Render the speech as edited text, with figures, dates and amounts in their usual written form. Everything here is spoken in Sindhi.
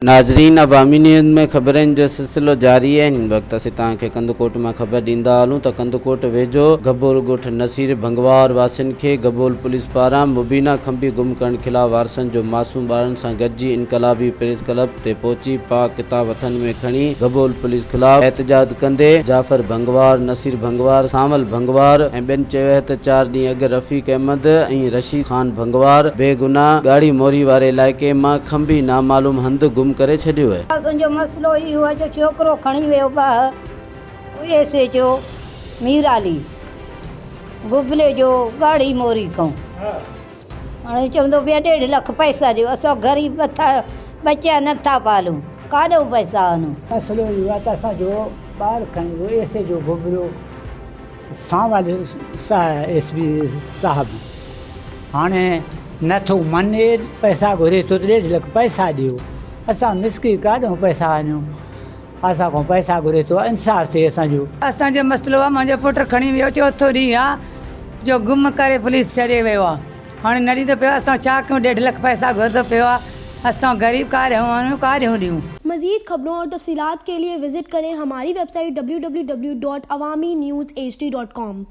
ناظرين عوامي نيوز ۾ خبرن جو سلسلو جاري آهي هن وقت اسين توهان کي ڪنڌڪوٽ مان خبر ڏيندا هلون ته ڪنڌڪوٽ ويجهو گبول ڳوٺ نصير ڀنگوار واسين کي گبول پوليس پاران مبينا کنڀي گم ڪرڻ خلاف وارثن جو معصوم ٻارن سان گڏجي انقلابي پريس ڪلب تي پهچي پاڪ ڪتاب هٿن ۾ کڻي گبول پوليس خلاف احتجاج ڪندي جعفر ڀنگوار، نصير ڀنگوار، سانول ڀنگوار ۽ ٻين چيو آهي ته چار ڏينهن اڳ رفيق احمد ۽ رشيد خان ڀنگوار بيگناهه ڳاڙهي موري واري علائقي مان کنڀي نامعلوم هنڌ گم ڪري ڇڏيو آهي. اسان جو مسئلو اهو آهي جو ڇوڪرو کڻي ويو ٻه S H O Mir Ali Ghibli جو ڳاڙهي موري کان هاڻي چوندو پيا ڏيڍ لک پئسا ڏيو اسان غريب اٿا ٻچا نٿا پالون ڪاڏو پئسا آنون. مسئلو اهو آهي ته اسان جو ٻار کڻي ويو ايس ايچ او گبلو سانول ايس پي صاحب هاڻي نه ٿو مڃي پئسا گهري ٿو ته ڏيڍ لک پئسا ڏيو اسان مسڪين ڪاڏهون پئسا آڻيون اسان کان پئسا گهري ٿو انصاف ٿئي اسان جو. اسان جو مسئلو آ منهنجو پٽ کڻي ويو چوٿو ڏينهن آ جو گم ڪري پوليس ڇڏي ويو آ هاڻي نه ڏيندو پيو اسان ڇا ڪيون ڏيڍ لک پئسا گهرندو پيو آ اسان غريب ڪاڏهون آڻيون ڪاڏهون ڏيون. مزيد خبرون اور تفصيلات کے لئے وزٽ ڪرين ھماري website W W W dot Awami news H D dot com.